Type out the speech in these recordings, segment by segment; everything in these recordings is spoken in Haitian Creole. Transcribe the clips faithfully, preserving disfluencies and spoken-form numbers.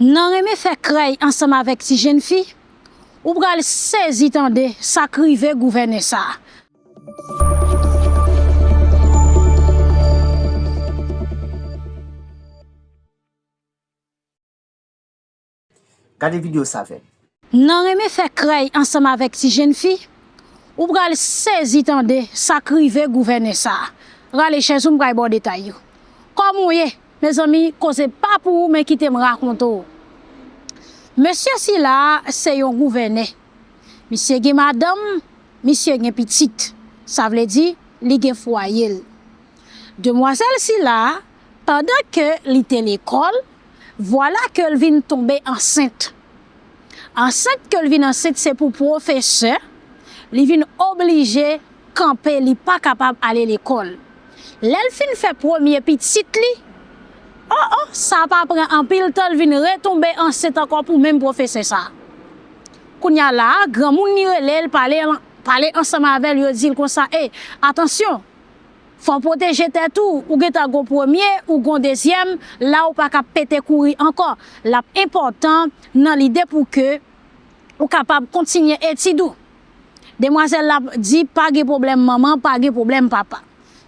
Nan renmen fè krèy ansanm avèk ti jèn fi, ou pral sezi tande sa k rive gouvènè sa a. Gade videyo sa avè m. Nan renmen fè krèy ansanm avèk ti jèn fi, ou pral sezi tande sa k rive gouvènè sa a. Rale chèz ou, m pral ba w detay yo. Kòman w ye? Mezanmi, koze pa pou ou, men kite m rakonte w. Mesye sila a se yon gouvènè. Misye gen madanm, misye gen pitit. Sa vle di, li gen fwaye l. Demwazèl sila a, pandan ke li te lekòl, vwala ke l vin tonbe ansent. Ansent ke l vin ansent, se pou pwofesè, li vin oblije kanpe, li pa kapab ale lekòl. Lè l fin fè premye pitit li, o, o, sa pa pran anpil tan, l vin retonbe ansent ankò pou menm pwofesè sa a. Kounye a la a, granmoun li rele l, pale, pale ansanm avè l, yo di l konsa, e, atansyon, fò w pwoteje tèt ou, ou gentan gon premye, ou gon dezyèm, la ou pa ka pete kouri ankò. L ap enpòtan nan lide pou ke ou kapab kontinye etid ou. Demwazèl la di, pa gen pwoblèm manman, pa gen pwoblèm papa.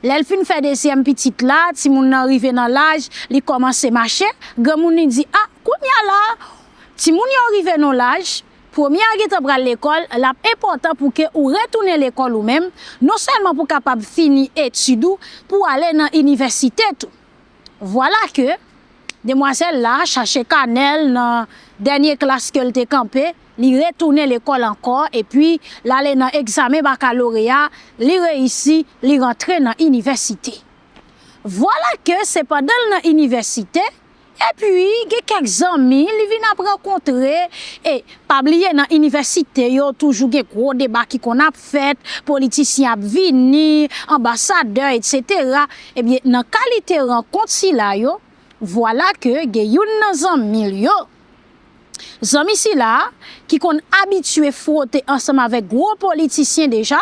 Lè l fin fè dezyèm pitit la, timoun nan rive nan laj, li kòmanse mache, granmoun li di, a, kounye a la, timoun yo rive nan laj, premye a gentan pral lekòl, l ap enpòtan pou ke ou retounen lekòl ou menm, non sèlman pou kapab fini etid ou, pou ale nan inivèsite tou. Vwala ke demwazèl la chache kanè l nan dènye klas ke l te kanpe, li retounen lekòl ankò, epi l ale nan egzamen bakaloreya, li reyisi, li rantre nan inivèsite. Vwala ke se pandan l nan inivèsite, epi gen kèk zanmi li vin ap rankontre, e pa bliye nan inivèsite yo toujou gen gwo deba ki konn ap fèt, politisyen ap vini, anbasadè, etsetera. Ebyen, nan kalite rankont sila yo, vwala ke gen youn nan zanmi l yo, zanmi sila a, ki konn abitye fwote ansanm avèk gwo politisyen deja,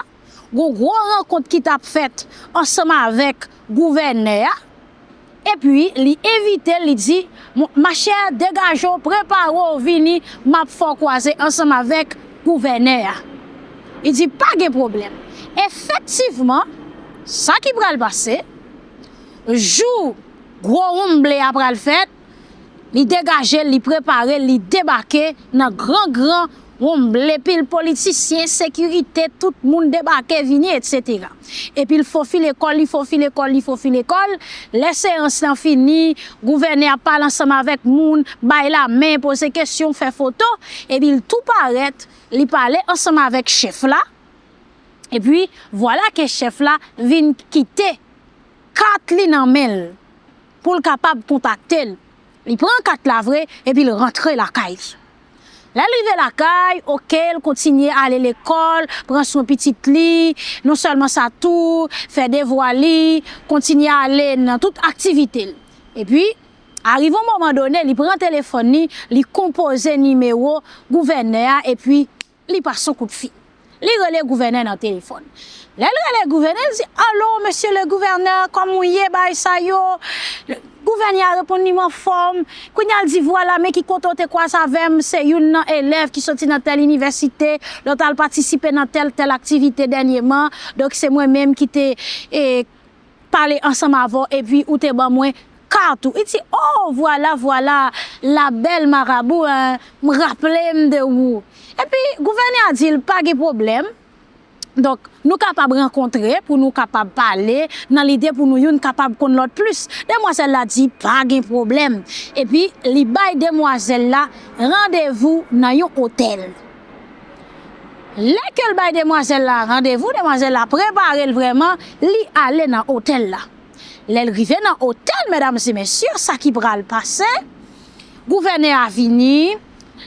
gon gwo rankont ki t ap fèt ansanm avèk gouvènè a, epi li envite l, li di, "Mon, machè, degaje w, prepare w, vini, m ap fè w kwaze ansanm avèk gouvènè a." Li di, "Pa gen pwoblèm." Efektivman, sa ki pral pase, jou gwo wonm ble a pral fèt, li degaje l, li prepare l, li debake nan gran gran wonm ble, pil politisyen, sekirite, tout moun debake, vini, etsetera. Epi l fofile kò l, li fofile kò l, li fofile kò l. Lè seyans lan fini, gouvènè a pale ansanm avèk moun, bay lamen, poze kesyon, fè foto. Epi l tou parèt, li pale ansanm avèk chèf la. Epi, vwala ke chèf la vin kite kat li nan men l pou l kapab kontakte l. Li pran kat la vre, epi l rantre lakay li. Lè l rive lakay, oke, l kontinye ale lekòl, pran swen pitit li, non sèlman sa tou, fè devwa li, kontinye ale nan tout aktivite l. Epi, arive yon moman done, li pran telefòn li, li konpoze nimewo gouvènè a, epi li pase yon kout fil. Li rele gouvènè nan telefòn. Lè l rele gouvènè, l di, "Alo, mesye le gouvènè, kòman w ye, bagay sa yo?" Gouvènè a reponn li, "M anfòm." Kounye a, l di, "Vwala, men ki kote w te kwaze avè m, se youn nan elèv ki soti nan tèl inivèsite, lè w t al patisipe nan tèl, tèl aktivite dènyèman. Donk, se mwen menm ki te, e, pale ansanm avè w, epi ou te ban mwen kat ou." Li di, "Oh, vwala, vwala, la belle marabout, hein, m raple m de ou." Epi, gouvènè a di l, "Pa gen pwoblèm. Donk, nou kapab rankontre pou nou kapab pale, nan lide pou nou youn kapab konn lòt plis." Demwazèl la di, "Pa gen pwoblèm." Epi, li bay demwazèl la randevou nan yon otèl. Lè ke l bay demwazèl la randevou, demwazèl la prepare l vrèman, li ale nan otèl la. Lè l rive nan otèl, medam e mesye, sa ki pral pase, gouvènè a vini,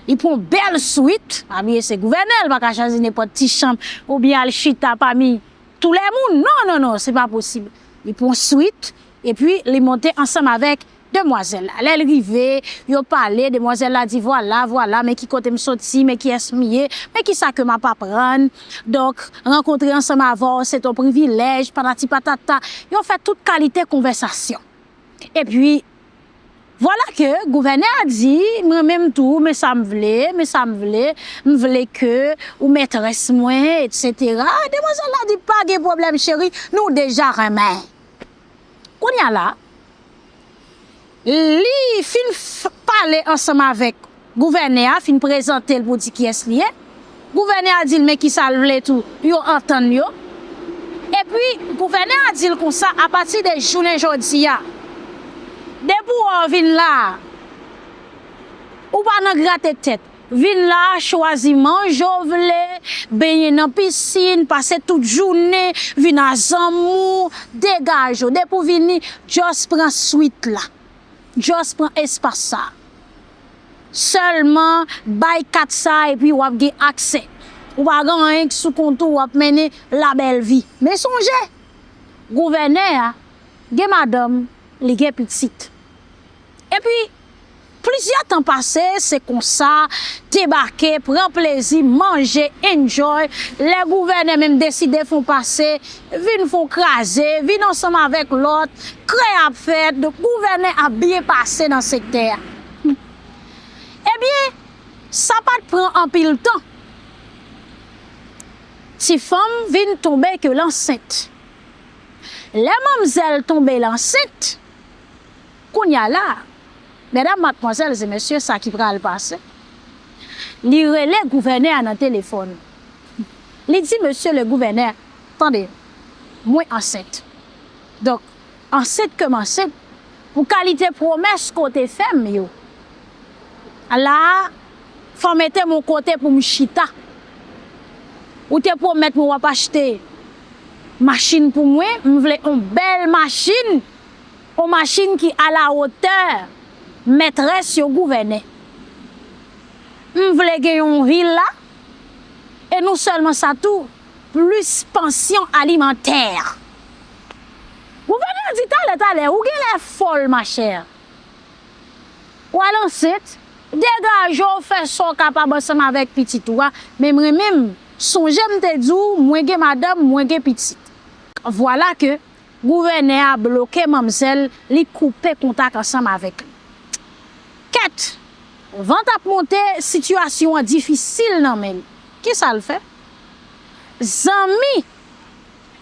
li pran bèl swit, pa bliye se gouvènè, l pa ka chwazi nenpòt ti chanm oubyen al chita pami tou lè moun. Non, non, non, se pa posib. Li pran swit, epi li monte ansanm avèk demwazèl la. Lè l rive, yo pale, demwazèl la di, "Vwala, vwala, men ki kote m soti, men kiyès m ye, men kisa ke m ap aprann. Donk, rankontre ansanm avè w, se t on privilèj, patati patata." Yo fè tout kalite konvèsasyon. Epi, Vwala ke gouvènè a di, mwen menm tou, men sa m vle, men sa m vle, m vle ke ou mètrès mwen, etsetera. Demwazèl la di, pa gen pwoblèm, cheri, nou deja renmen. Kounye a la, li fin f- pale ansanm avèk gouvènè a, fin prezante l pou di kiyès li ye. Gouvènè a di l men kisa l vle tou, yo antann yo. Epi, gouvènè a di l konsa, apati de jounen jodi a, depi w wè w vin la a, ou pa nan grate tèt. Vin la a, chwazi manje w vle, benyen nan pisin, pase tout jounen, vin a zanmi w, degaje w. Depi w vini, just pran swit la. Just pran espas sa. Sèlman bay kat sa epi w ap gen aksè. Ou pa gen anyen k sou kont ou, w ap mennen la bèl vi. Men sonje, gouvènè a gen madanm, li gen pitit. Epi, plizyè tan pase, se konsa, debake, pran plezi, manje, enjoy. Lè gouvènè menm deside fè yon pase, vin fè yon kraze, vin ansanm avèk lòt, krè ap fèt, donk gouvènè ap byen pase nan sektè a. Ebyen, sa pa t pran anpil tan. Ti fanm vin tonbe ke l ansent. Lè manmzèl tonbe l ansent, kounye a la, medam, madmwazèl e mesye, sa ki pral pase, li rele gouvènè a nan telefòn. Li di, Mesye le gouvènè, tande, mwen ansent. Donk, ansent ke m ansent, pou kalite pwomès ke w te fè m yo, la a, fò w mete m yon kote pou m chita. Ou te pwomèt mwen w ap achte machin pou mwen, m vle yon bèl machin, yon machin ki alawotè mètrès yo, gouvènè. M vle gen yon villa, e non sèlman sa tou, plis pansyon alimantè. Gouvènè a di, talè, talè, ou genlè fòl, machè. W al ansent, degaje w, fè sa w kapab ansanm avèk pitit ou a, men mwen menm, sonje m te di w, mwen gen madanm, mwen gen pitit. Vwala ke gouvènè a bloke manmzèl, li koupe kontak ansanm avèk li. Kèt, van t ap monte, sitiyasyon an difisil nan men l. Kisa l fè? Zanmi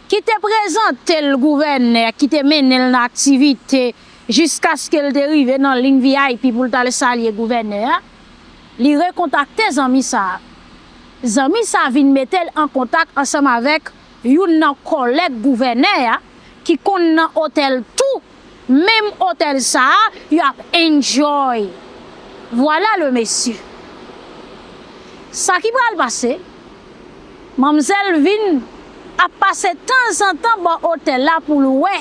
ki te prezante l gouvènè, ki te mennen l nan aktivite jiskaske l te rive nan liy V I P pou l t al salye gouvènè a, li rekontakte zanmi sa a. Zanmi sa a vin mete l an kontak ansanm avèk youn nan kòlèg gouvènè a ki konn nan otèl tou, menm otèl sa a, y ap enjoy. Vwala le mesye. Sa ki pral pase, manmzèl vin ap pase tanzantan bò otèl la pou l wè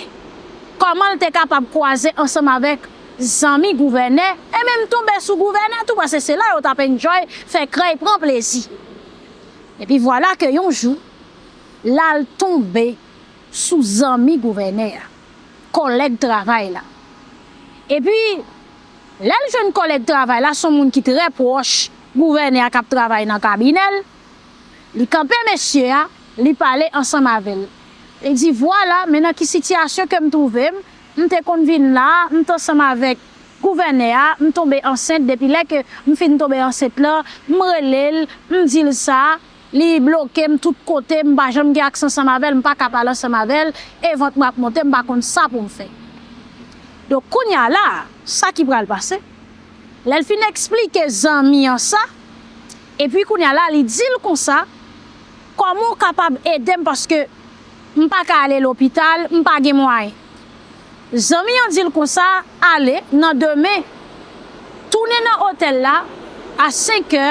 kòman l te kapab kwaze ansanm avèk zanmi gouvènè, e menm tonbe sou gouvènè tou, paske se la yo t ap enjoy, fè krèy, pran plezi. Epi vwala ke yon jou, l al tonbe sou zanmi gouvènè a, kòlèg travay la. Epi, lè l jwenn kòlèg travay la, se yon moun ki trè pwòch gouvènè a k ap travay nan kabinè l, li kanpe mesye a, li pale ansanm avè l. Li di, vwala, men nan ki sitiyasyon ke m twouve m, m te konn vin la, m t ansanm avèk gouvènè a, m tonbe ansent, depi lè ke m fin tonbe ansent lan, m rele l, m di l sa, li bloke m tout kote, m pa janm gen aksè ansanm avè l, m pa ka pale ansanm avè l, e vant mwen ap monte, m pa konn sa pou m fè. Donk, kounye a la, sa ki pral pase, lè l fin eksplike zanmi an sa, epi kounye a la, li di l konsa, kòman w kapab ede m, paske m pa ka ale lopital, m pa gen mwayen. Zanmi an di l konsa, ale, nan demen, tounen nan otèl la a senk è,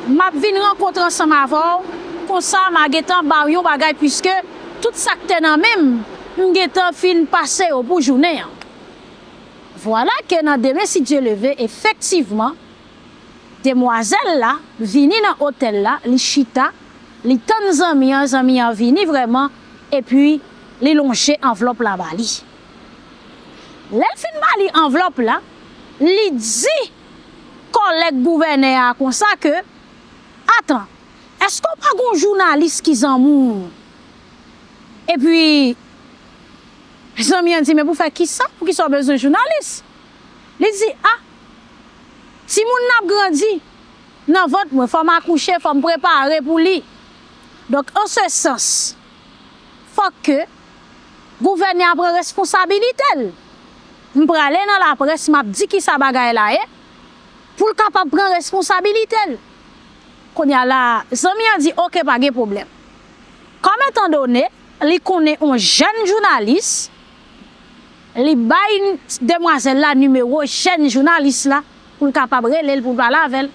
m ap vin rankontre ansanm avè w, konsa m a gentan ba w yon bagay, piske tout sa k te nan men m, m gentan fin pase yo pou jounen an. Vwala ke nan demen, si Dye leve, efektivman, demwazèl la vini nan otèl la, li chita, li tann zanmi an, zanmi an vini vrèman, epi li lonje anvlòp la ba li. Lè l fin ba li anvlòp la, li di kòlèg gouvènè a konsa ke, atan, èske w pa gon jounalis ki zanmi w? Epi, zanmi an di, men pou fè kisa? Poukisa w bezwen jounalis? Li di, a, timoun nan ap grandi nan vant mwen, fò m akouche, fò m prepare pou li. Donk, an se sans, fòk ke gouvènè a pran responsabilite l. M prale nan laprès, m ap di kisa bagay la ye, pou l kapab pran responsabilite l. Kounye a la, zanmi an di, oke, pa gen pwoblèm. Kòm etan done, li konnen yon jèn jounalis, li bay demwazèl la nimewo jèn jounalis la pou l kapab rele l pou l pale avè l.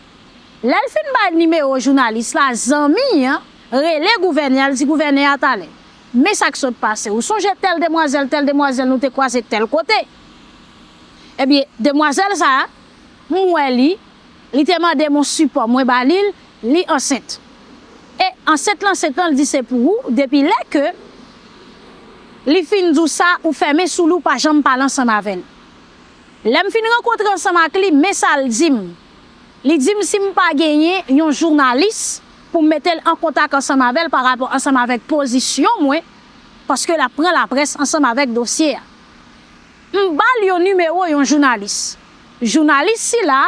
Lè l fin bay nimewo jounalis la, zanmi an rele gouvènè a, l di gouvènè a talè, men sa k sot pase. Ou sonje tèl demwazèl, tèl demwazèl nou te kwaze tèl kote? Ebyen, demwazèl sa a, m wè li, li te mande m yon sipò, mwen ba li l, li ansent. E ansent lan, ansent lan, li di se pou ou, depi lè ke li fin di w sa, ou fèmen sou li, ou pa janm pale ansanm avè l. Lè m fin rankontre ansanm ak li, men sa l di m. Li di m si m pa genyen yon jounalis pou m mete l an kontak ansanm avè l pa rapò ansanm avèk pozisyon mwen, paske l ap pran laprès ansanm avèk dosye a. M ba l yon nimewo yon jounalis. Jounalis sila,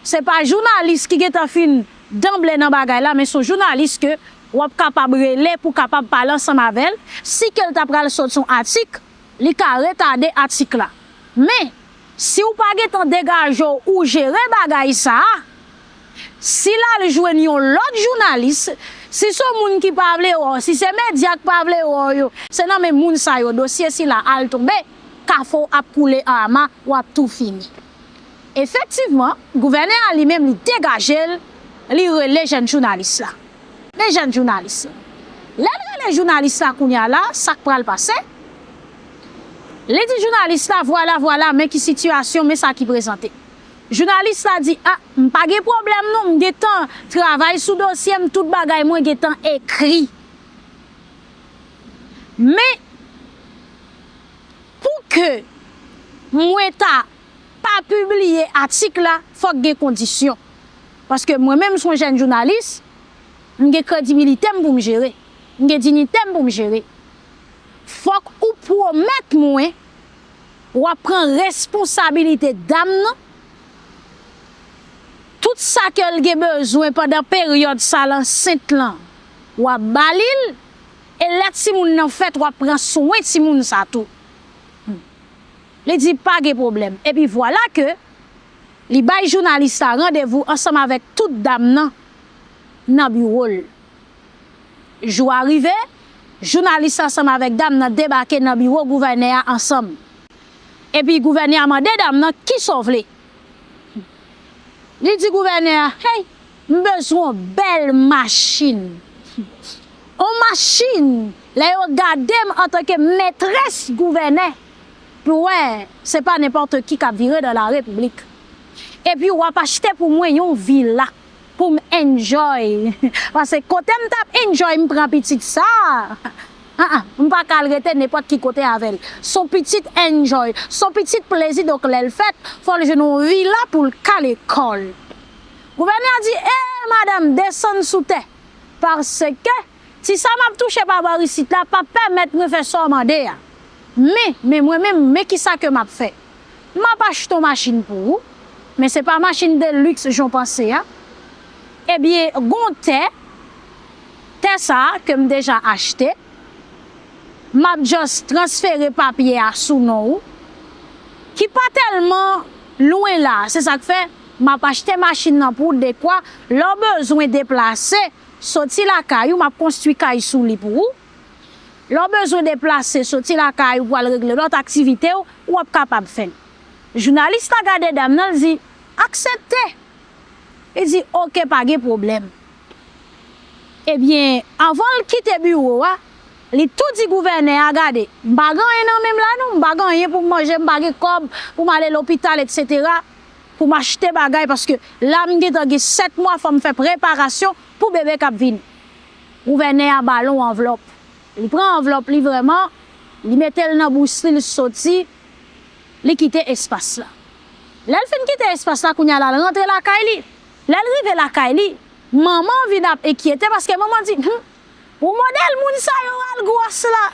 se pa jounalis ki gentan fin danble nan bagay la, men se yon jounalis ke w ap kapab rele pou kapab pale ansanm avè l. Si ke l ta pral sot yon atik, li ka retade atik la. Men, si w pa gentan degaje w, ou jere bagay sa a, si l al jwenn yon lòt jounalis, si se yon moun ki pa vle wè w, si se medya k pa vle wè w yo, se nan men moun sa yo dosye sila al tonbe, kafou ap koule an ama, w ap tou fini. Efektivman, gouvènè a li menm, li degaje l, li rele jèn jounalis la. Men jèn jounalis la. Lè l rele jounalis la kounye a la, sa k pral pase? Li di jounalis la, vwala, vwala, men ki sitiyasyon, men sa ki prezante. Jounalis la di, a, m pa gen pwoblèm non, m gentan travay sou dosye m, tout bagay mwen gentan ekri. Men, pou ke mwen ta pa pibliye atik la, fòk gen kondisyon. Paske mwen menm, m se yon jèn jounalis, m gen kredibilite m pou m jere. M gen diyite m pou m jere. Fòk ou pwomèt mwen w ap pran responsabilite dam nan. Tout sa ke l gen bezwen pandan peryòd sa l ansent lan, w ap ba li l. E lè timoun nan fèt, w ap pran swen timoun sa tou. Hmm. Li di pa gen pwoblèm. Epi vwala ke li bay jounalis la randevou ansanm avèk tout dam nan nan biwo l. Jou a rive, jounalis ansanm avèk dam nan debake nan biwo gouvènè a ansanm. Epi gouvènè a mande dam nan, kisa w vle? Li di gouvènè a, hey, m bezwen yon bèl machin. Yon machin, lè yo gade m antanke metrès gouvènè, pou wè, se pa nenpòt ki k ap vire dans la République. Epi w ap achte pou mwen yon vila pou m enjoy. Paske kote m t ap enjoy, m pran pitit sa. Ah, ah, m pa ka al rete nenpòt ki kote avè l. Se yon pitit enjoy, se yon pitit plezi, donk lè l fèt, fò l jwenn yon vila pou l kale kò l. Gouvènè a di, e madanm, desann sou tè, paske ti sa m ap touche pa bò isit la p ap pèmèt mwen fè sa w mande a. Men, men mwen menm, men kisa ke m ap fè? M ap achte yon machin pou ou, men se pa machin de luxe jan w panse a. Ebyen, gon tè, tè sa a ke m deja achte, m ap just transfere papye a sou non ou, ki pa tèlman lwen la. Se sa k fè, m ap achte machin nan pou w dekwa, lè w bezwen deplase, soti lakay ou, m ap konstwi kay sou li pou ou. Lè w bezwen deplase, soti lakay ou pou al regle lòt aktivite w, w ap kapab fè l. Jounalis la gade dam nan, l di, aksepte. Li di, oke, pa gen pwoblèm. Ebyen, anvan l kite biwo a, li tou di gouvènè a, gade, m pa gen anyen nan men m la non, m pa gen anyen pou m manje, m pa gen kòb pou m ale lopital, etsetera, pou m achte bagay, paske la m gentan gen sèt mwa, fò m fè preparasyon pou bebe k ap vini. Gouvènè a ba l yon anvlòp. Li pran anvlòp li vrèman, li mete l nan bous li, l soti, li kite espas la. Lè l fin kite espas la, kounye a la, l rantre lakay li. Lè l rive lakay li, manman vin ap enkyete paske manman di, hmm, pou modèl moun sa yo al gwòs la,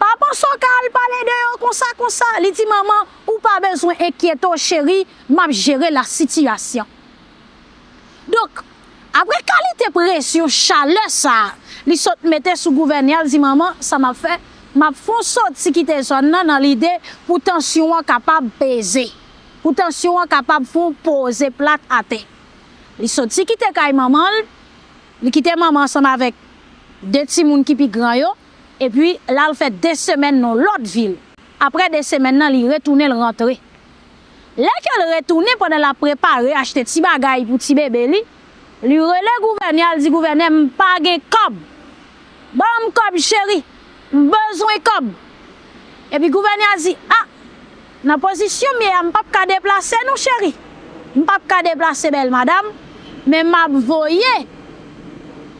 pa A panse w ka al pale de yo konsa, konsa. Li di, "Manman, ou pa bezwen enkyete w, cheri, m ap jere lasitiyasyon." Donk, apre kalite presyon, chalè sa a, li sot mete sou gouvènè a, l di, "Manman, sa m ap fè, m ap fè w soti kite zòn nan, nan lide pou tansyon an kapab peze, pou tansyon an kapab fè w poze plat atè." Li soti kite kay manman l, li kite manman ansanm avèk de timoun ki pi gran yo, epi l al fè de semèn nan yon lòt vil. Apre de semèn nan, li retounen, l rantre. Lè ke l retounen, pandan l ap prepare, achte ti bagay pou ti bebe li, li rele gouvènè a, l di, "Gouvènè, m pa gen kòb. Ban m kòb, cheri. M bezwen kòb." Epi gouvènè a di, "A, nan pozisyon m ye a, m p ap ka deplase non, cheri. M p ap ka deplase, bèl madanm, men m ap voye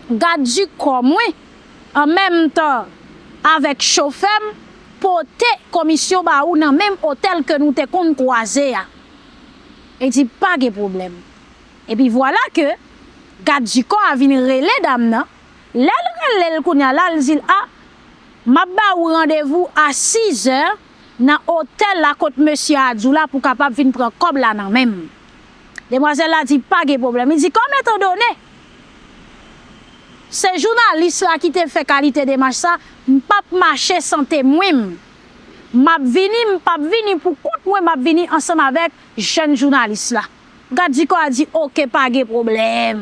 gad di kò mwen, an menm tan avèk chofè m, pote komisyon ba ou nan menm otèl ke nou te konn kwaze a." Li di, "Pa gen pwoblèm." Epi vwala ke gad di kò a vin rele dam nan. Lè l rele l kounye a la, l di l, "A, m ap ba ou randevou a sizè nan otèl la kot mesye a di w la pou w kapab vin pran kòb la nan men m." Demwazèl la di, "Pa gen pwoblèm." Li di, "Kòm etandone se jounalis la ki te fè kalite demach sa, m p ap mache san temwen m. M ap vini, m p ap vini pou kont mwen, m ap vini ansanm avèk jèn jounalis la." Gad di kò a di, "Oke, pa gen pwoblèm."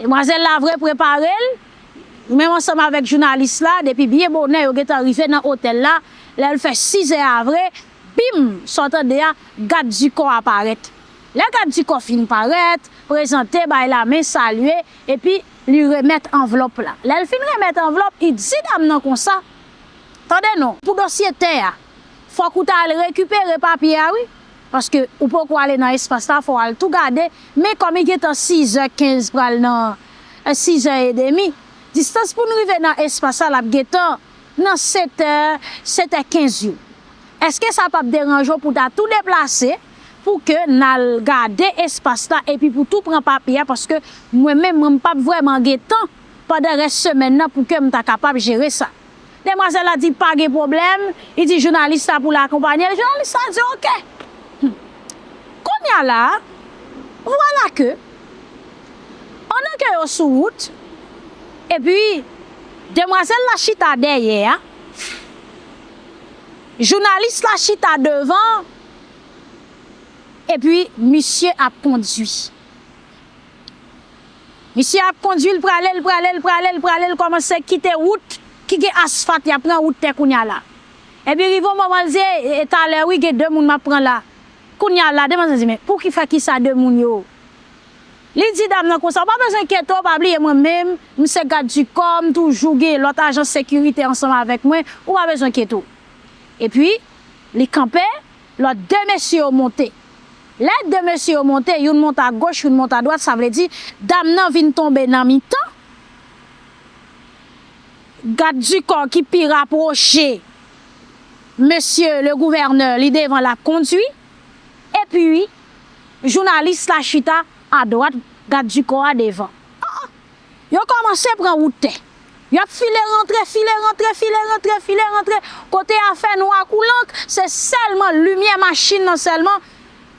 Demwazèl la vre prepare l, menm ansanm avèk jounalis la, depi byen bonè yo gentan rive nan otèl la. Lè l fè sizè a vre, bim, sa w tande a, gad di kò a parèt. Lè gad di kò fin parèt, prezante, bay lamen, salye, epi li remèt anvlòp la. Lè l fin remèt anvlòp, li di dam nan konsa, "Tande non, pou dosye tè a, fòk ou ta al rekipere papye a wi, paske ou poko ale nan espas la, fò w al tou gade." Men kòm li gentan sizè kenz pral nan, eh, sizè edemi, distans pou n rive nan espas la, l ap gentan nan setè, setè kenz yo. Èske sa p ap deranje w pou w ta tou deplase pou ke n al gade espas la epi pou tou pran papye a, paske mwen menm, mwen m p ap vrèman gen tan pandan rès semèn nan pou ke m ta kapab jere sa? Demwazèl la di, "Pa gen pwoblèm." Li di jounalis la pou l akonpanye l. Jounalis la di, "Oke." Hmm. Kounye a la, vwala ke, pandan ke yo sou wout, epi demwazèl la chita dèyè a, jounalis la chita devan, epi misye ap kondui. Misye ap kondui, l prale, l prale, l prale, l prale, l kòmanse kite wout ki gen asfalt, y ap pran wout tè kounye a la. Epi rive yon moman, l di, "E, e, talè, wi, gen de moun m ap pran la." Kounye a la, demwazèl di, "Men, pou ki fè ki sa de moun yo?" Li di dam nan konsa, "Ou pa bezwen kyete w, pa bliye mwen menm, m se gad di kò, m toujou gen lòt ajan sekirite ansanm avèk mwen, ou pa bezwen kyete w." Epi, li kanpe, lòt de mesye yo monte. Lè de mesye yo monte, youn monte agoch, youn monte adwat, sa vle di, dam nan vin tonbe nan mitan. Gad di kò ki pi rapwoche mesye le gouvènè, li devan, l ap kondui. Epi, jounalis la chita adwat, gad di kò a devan. Ah, ah. Yo kòmanse pran wout tè. Y ap file rantre, file rantre, file rantre, file rantre. Kote a fè nwa kou lank, se sèlman limyè machin nan sèlman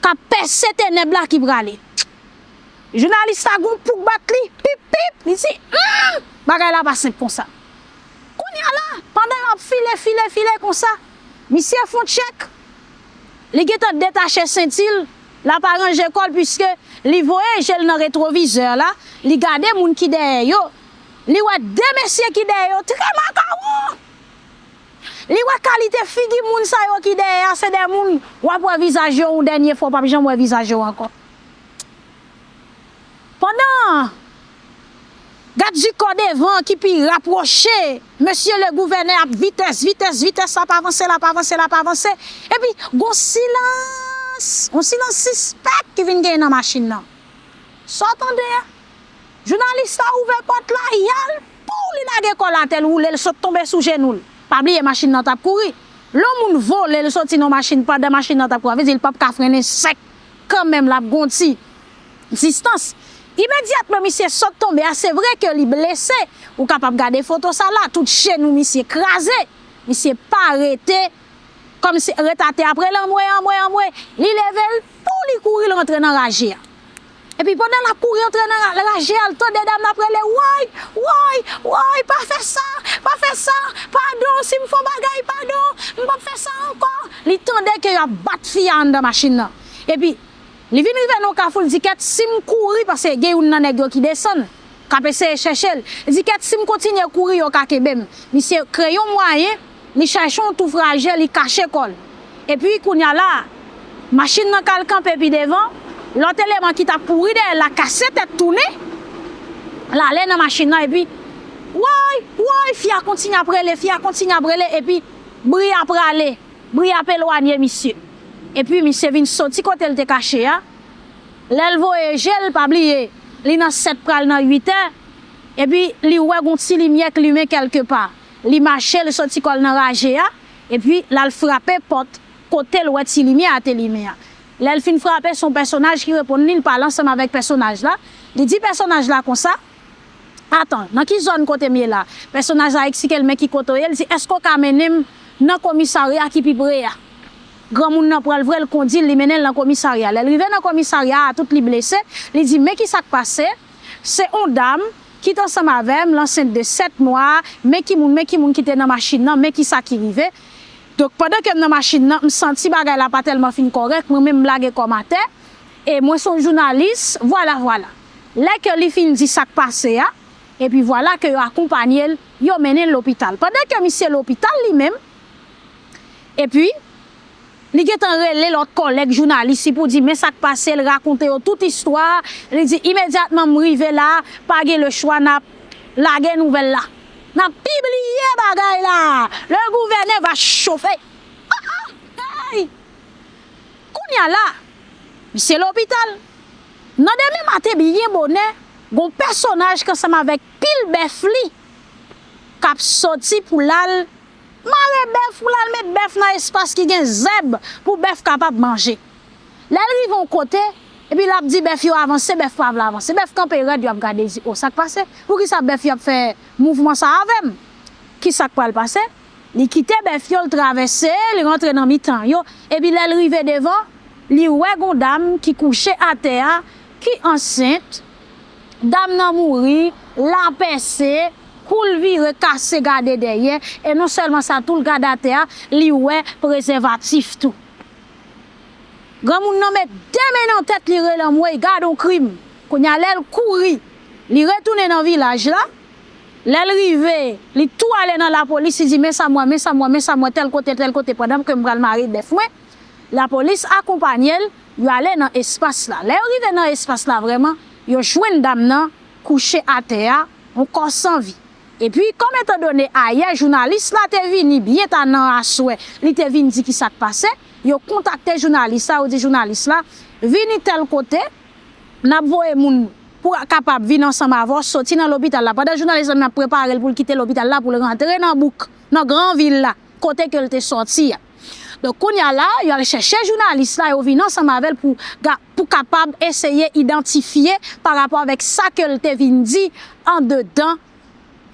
k ap pèse tenèb la ki prale. Jounalis la gon pouk bat li, pip, pip, li di, "Humm, bagay la pa senp konsa." Kounye a la, pandan y ap file, file, file konsa, misye fè yon tchèk, li gentan detache senti l, l ap aranje kò l, piske li voye je l nan retwovizè la, li gade moun ki dèyè yo, li wè de mesye ki dèyè yo, trè makawon! Li wè kalite figi moun sa yo ki dèyè a, se de moun w ap wè vizaj yo yon dènye fwa, w p ap janm wè vizaj yo ankò. Pandan gad di kò devan ki pi rapwoche, mesye le gouvènè ap vitès, vitès, vitès, l ap avanse, l ap avanse, l ap avanse. Epi, gon silans, yon silans sispèk ki vin genyen nan machin nan. Sa w tande a? Jounalis la ouvè pòt la, y al, pou li lage kò l atè, l woule, l sot tonbe sou jenou l. Pa bliye, machin nan t ap kouri. Lè yon moun vole, l soti nan machin pandan machin nan t ap kouri, vle di l p ap ka frennen sèk. Kanmenm, l ap gon ti distans. Imedyatman, misye sot tonbe a, se vre ke li blese. Ou kapab gade foto sa la, tout jenou misye kraze. Misye pa rete, kòmsi ret atè ap rele anmwe, anmwe, anmwe. Li leve l, pou li kouri, l rantre nan raje a. Epi pandan l ap kouri antre nan ra- raje a, l tande dam nan ap rele, woy, woy, woy, pa fè sa, pa fè sa, padon, si m fè yon bagay, padon, m p ap fè sa ankò. Li tande ke y ap bat fi a anndan machin nan. Epi, li vin rive nan yon kafou, l di, kèt, si m kouri, paske gen youn nan nèg yo ki desann, k ap eseye chèche l. Li di, kèt, si m kontinye kouri, yo ka kenbe m. Misye kreye yon mwayen, li chache yon tou fraje, li kache kò l. Epi, kounye a la, machin nan k al kanpe pi devan, lòt eleman ki t ap kouri dèyè l la kase tèt tounen, l ale nan machin nan, epi, woy, woy, fi a kontinye ap rele, fi a kontinye ap rele, epi bri a prale, bri a ap elwanye misye. Epi, misye vin soti kote l te kache a, lè l voye je l, pa bliye, li nan sèt pral nan uit è, epi li wè gon ti limyè k limen kèlke pa. Li mache, li soti kò l nan raje a, epi l al frape pòt kote l wè ti limyè a te limen an. Lè l fin frape, se yon pèsonaj ki reponn li, l pale ansanm avèk pèsonaj la. Li di pèsonaj la konsa, atan, nan ki zòn kote m ye la? Pèsonaj la eksplike l men ki kote w ye, li di, èske w ka mennen m nan komisarya ki pi pre a? Granmoun nan pran l vre, l kondi l, li mennen l nan komisarya. Lè l rive nan komisarya a, tout li blese, li di, men ki sa k pase, se yon dam ki t ansanm avè m, l ansent de sèt mwa, men ki moun, men ki moun ki te nan machin nan, men ki sa ki rive. Donk, pandan ke m nan machin nan, m santi bagay la pa tèlman fin kòrèk, mwen menm m lage kò m atè, e mwen se yon jounalis, vwala, vwala. Lè ke li fin di sa k pase a, epi vwala ke yo akonpanye l, yo mennen l lopital. Pandan ke misye lopital li menm, epi, li gentan rele lòt kòlèg jounalis li pou di, men sa k pase, l rakonte yo tout istwa. Li di, imedyatman m rive la, pa gen lechwa, n ap lage nouvèl la. N ap pibliye bagay la. Le gouvènè va chofe. Ah, ah, hey! Kounye a la, misye lopital. Nan demen maten byen bonè, gon pèsonaj k ansanm avèk pil bèf li k ap soti pou l al mare bèf, pou l al met bèf nan espas ki gen zèb pou bèf kapab manje. Lè l rive yon kote, epi l ap di bèf yo avanse, bèf pa vle avanse. Bèf kanpe rèd, yo ap gade, di, o, sa k pase? Poukisa bèf yo ap fè mouvman sa avè m? Ki sa k pral pase? Li kite bèf yo, l travèse, li rantre nan mitan yo, epi lè l rive devan, li wè gon dam ki kouche atè a, ki ansent. Dam nan mouri, l a pèse, kou l vire, kase, gade dèyè, e non sèlman sa, tou l gade atè a, li wè prezèvatif tou. Granmoun nan met de men nan tèt li, rele anmwey, gade yon krim. Kounye a, lè l kouri, li retounen nan vilaj la. Lè l rive, li tou ale nan lapolis, li di, men sa m wè, men sa m wè, men sa m wè, tèl kote, tèl kote, pandan ke m pral mare bèf mwen. Lapolis akonpanye l, yo ale nan espas la. Lè yo rive nan espas la vrèman, yo jwenn dam nan kouche atè a, yon kò san vi. Epi, kòm etandone ayè jounalis la te vini byen ta nan aswè, li te vin di ki sa k pase, yo kontakte jounalis la, yo di jounalis la, vini tèl kote, n ap voye moun pou kapab vin ansanm avè w, soti nan lopital la. Pandan jounalis la menm ap prepare l pou l kite lopital la, pou l rantre nan bouk, nan gran vil la, kote ke l te sòti a. Donk, kounye a la, yo al chèche jounalis la, yo vin ansanm avè l pou, ga- pou kapab eseye idantifye pa rapò avèk sa ke l te vin di andedan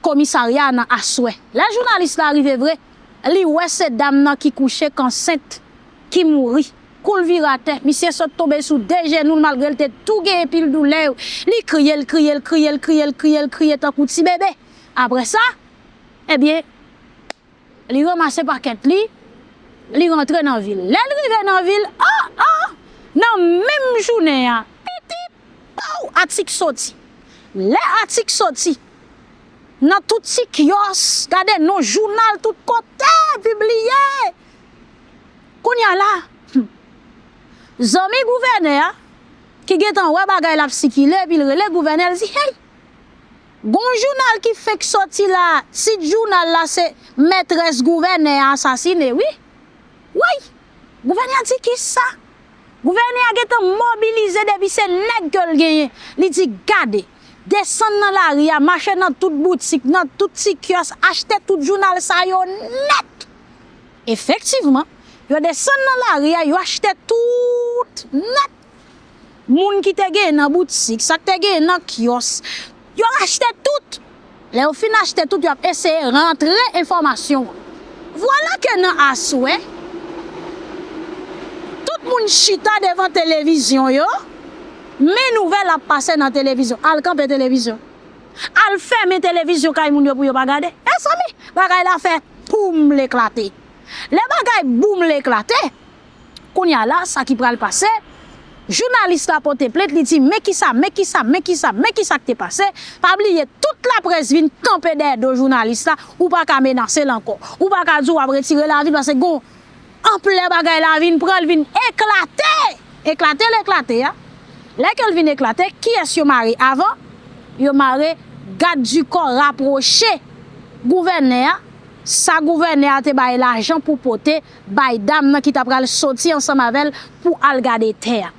komisarya a nan aswè. Lè jounalis la rive vre, li wè se dam nan ki kouche, k ansent, ki mouri. Kou l vire atè, misye sot tonbe sou de jenou l, malgre l te tou gen pil doulè yo. Li kriye, l kriye, l kriye, l kriye, l kriye, l kriye tankou ti bebe. Apre sa, ebyen, li ranmase pakèt li, li rantre nan vil. Lè l rive nan vil, ah, ah, nan menm jounen an, piti, pow, atik soti. Lè atik soti, nan tout ti kyòs, gade non jounal tout kote, pibliye. Kounye a la, hmm, zanmi gouvènè a, ki gentan wè bagay la ap sikile, epi l rele gouvènè, l di, hey, gon jounal ki fenk soti la, tit jounal la se mètrès gouvènè a asasine, wi. Woy! Gouvènè a di, kisa? Gouvènè a gentan mobilize depi se nèg ke l genyen. Li di, gade, desann nan lari a, mache nan tout boutik, nan tout ti kyòs, achte tout jounal sa yo nèt. Efektivman, yo desann nan lari a, yo achte tout nèt. Moun ki te genyen nan boutik, sa k te genyen nan kyòs, yo achte tout. Lè yo fin achte tout, yo ap eseye rantre enfòmasyon an. Vwala ke nan aswè, tout moun chita devan televizyon yo, men nouvèl ap pase nan televizyon. Al kanpe televizyon. Al fèmen televizyon kay moun yo pou yo pa gade. Mezanmi, bagay la fè poum l eklate. Lè bagay boum l eklate, kounye a la, sa ki pral pase, jounalis la pote plent, li di, men kisa, men kisa, men kisa, men kisa k te pase. Pa bliye, tout laprès vin kanpe dèyè do jounalis la, ou pa ka menase l ankò. Ou pa ka di w ap retire lavi l, paske gon anplè bagay la vin pran, l vin eklate. Eklate l eklate a. Lè ke l vin eklate, kiyès yo mare avan? Yo mare gad di kò rapwoche gouvènè a, sa gouvènè a te bay lajan pou pote bay dam nan ki ta pral soti ansanm avè l pou al gade tè a.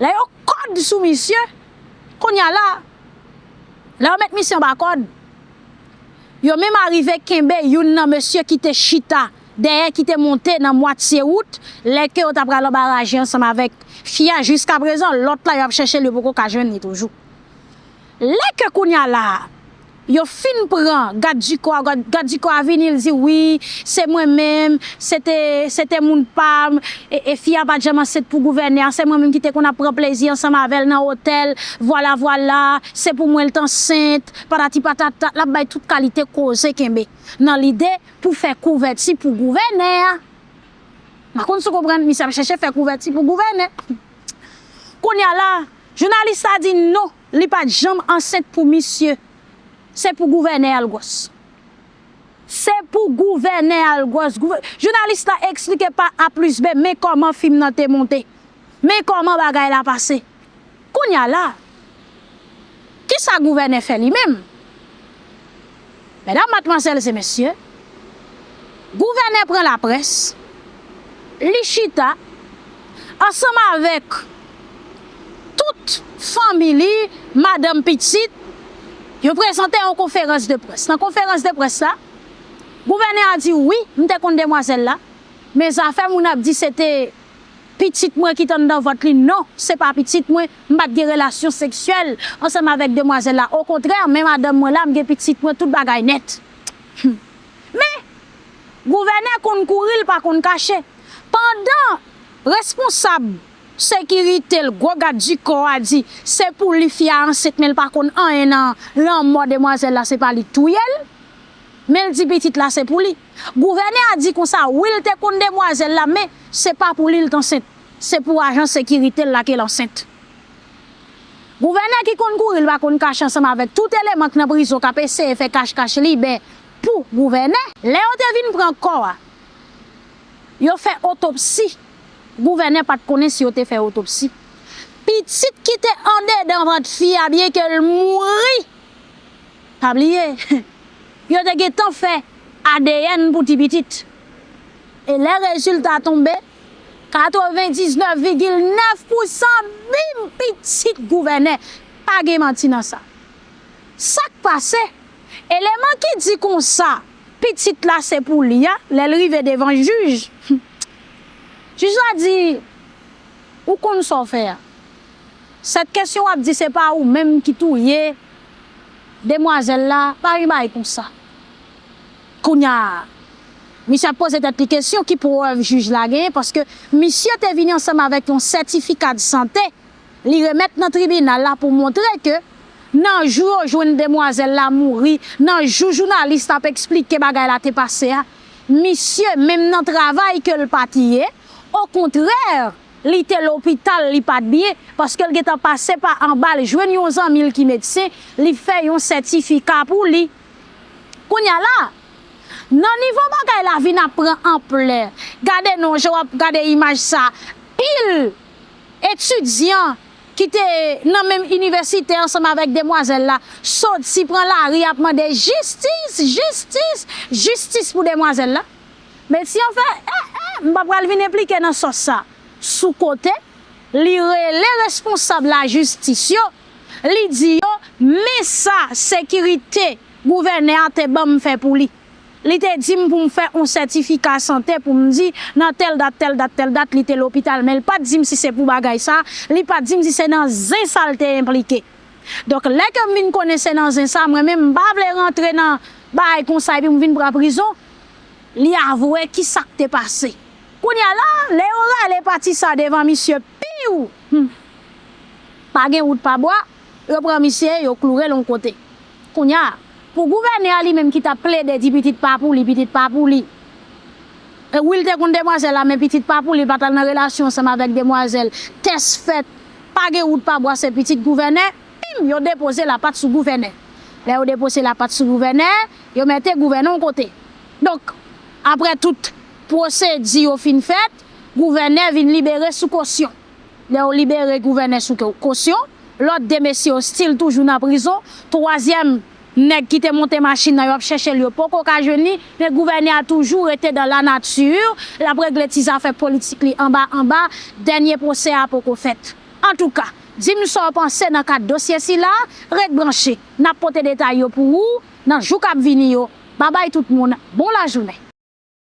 Lè yo kòd sou misye, kounye a la, lè yo met misye anba kòd, yo menm arive kenbe youn nan mesye ki te chita dèyè, ki te monte nan mwatye wout, lè ke yo ta pral anba raje ansanm avèk fi a. Jiskaprezan, lòt la, yo ap chèche l, yo poko ka jwenn li toujou. Lè ke kounye a la, yo fin pran gad di kò a, gad, gad di kò a vini, l di, wi, se mwen menm, se te, se te moun pa m, e, e fi a pa t janm ansent pou gouvènè a, se mwen menm ki te konn ap pran plezi ansanm avè l nan otèl, vwala, vwala, se pou mwen l t ansent, patati patata, l ap bay tout kalite koze kenbe, nan lide pou fè kouvèti pou gouvènè a. M pa konn si w konprann, misye ap chèche fè kouvèti pou gouvènè. Kounye a la, jounalis la di non, li pa t janm ansent pou misye. Se pou gouvènè a l gwòs. Se pou gouvènè a l gwòs. Gouvè-, jounalis la eksplike pa A plis B, men kòman fim nan te monte. Men kòman bagay la pase. Kounye a la, kisa gouvènè fè li menm? Medam, madmwazèl e mesye, gouvènè pran laprès, li chita ansanm avèk tout fanmi li, madanm, pitit, yo prezante yon konferans de près. Nan konferans de près la, gouvènè a di, wi, m te konn demwazèl la, men zafè moun ap di se te pitit mwen ki t anndan vant li, non, se pa pitit mwen, m pa t gen relasyon seksyèl ansanm avèk demwazèl la. Okontrè, men madanm mwen la, m gen pitit mwen, tout bagay nèt. Hmm. Men, gouvènè konn kouri, l pa konn kache. Pandan responsab sekirite l, gwo gad di kò a di, se pou li fi a ansent, men l pa konn anyen nan lanmò demwazèl la, se pa li k touye l. Men l di pitit la se pou li. Gouvènè a di konsa, wi, l te konn demwazèl la, men se pa pou li l t ansent. Se pou ajan sekirite l la ke l ansent. Gouvènè ki konn kouri, l pa konn kache ansanm avèk tout eleman k nan prizon k ap eseye fè kach kach libè pou gouvènè. Lè yo te vin pran kò a, yo fè otopsi. Gouvènè pa t konnen si yo te fè otopsi. Pitit ki te andedan vant fi a, byenke l mouri, pa bliye, yo te gentan fè A D N pou ti pitit. E lè rezilta tonbe, katrevendiznèf vigil nèf pousan, bim, pitit gouvènè. Pa gen manti nan sa. Sa k pase? Eleman ki di konsa, pitit la se pou li a, lè l rive devan jij, jij la di, ou konn sa w fè a. Sèt kesyon w ap di se pa ou menm ki touye demwazèl la, pa gen bagay konsa. Kounye a, misye ap poze tèt li kesyon, ki prèv jij la genyen, paske misye te vini ansanm avèk yon sètifika de sante, li remèt nan tribinal la pou montre ke nan jou yo jwenn demwazèl la mouri, nan jou jounalis la ap eksplike bagay la te pase a, misye menm nan travay ke l pa t ye, okontrè, li te lopital, li pa t byen, paske l gentan pase pa anba, l jwenn yon zanmi l ki medsen, li fè yon sètifika pou li. Kounye a la, nan nivo bagay la vin ap pran anplè, gade non, jan w ap gade imaj sa, pil etidyan ki te nan menm inivèsite ansanm avèk demwazèl la, soti pran lari ap mande jistis, jistis, jistis pou demwazèl la. Medsen an fè, eh, eh, m pa pral vin enplike nan sòs sa. Sou kote, li rele responsab lajistis yo, li di yo, men sa sekirite gouvènè a te ban m fè pou li. Li te di m pou m fè yon sètifika sante pou m di nan tèl dat, tèl dat, tèl dat, li te lopital, men l pa t di m si se pou bagay sa, li pa t di m si se nan zen sa l te enplike. Donk, lè ke m vin konnen se nan zen sa, mwen menm, m pa vle rantre nan bagay konsa epi m vin pran prizon. Li avwe ki sa k te pase. Kounye a la, lè yo rale pati sa devan misye, piw! Hmm. Pa gen wout pa bwa, yo pran misye, yo kloure l yon kote. Kounye a, pou gouvènè a li menm ki t ap plede di pitit pa pou li, pitit pa pou li. E wi, l te konn demwazèl la, men pitit pa pou li, l pa t al nan relasyon ansanm avèk demwazèl. Tès fèt, pa gen wout pa bwa, se pitit gouvènè, pim, yo depoze lapat sou gouvènè. Lè yo depoze lapat sou gouvènè, yo mete gouvènè yon kote. Donk, apre tout pwosedi yo fin fèt, gouvènè vin libere sou kosyon. Lè yo libere gouvènè sou ko-, kosyon, lòt de mesye yo still toujou nan prizon. Twazyèm nèg ki te monte machin nan, yo ap chèche l, yo poko ka jwenn li, men gouvènè a toujou rete dans la nature, l ap regle ti zafè politik li anba anba, dènye pwosè a poko fèt. Antouka, di m sa w panse nan kad dosye sila, ret branche, n ap pote detay yo pou ou nan jou k ap vini yo. Babay tout moun, bon lajounen.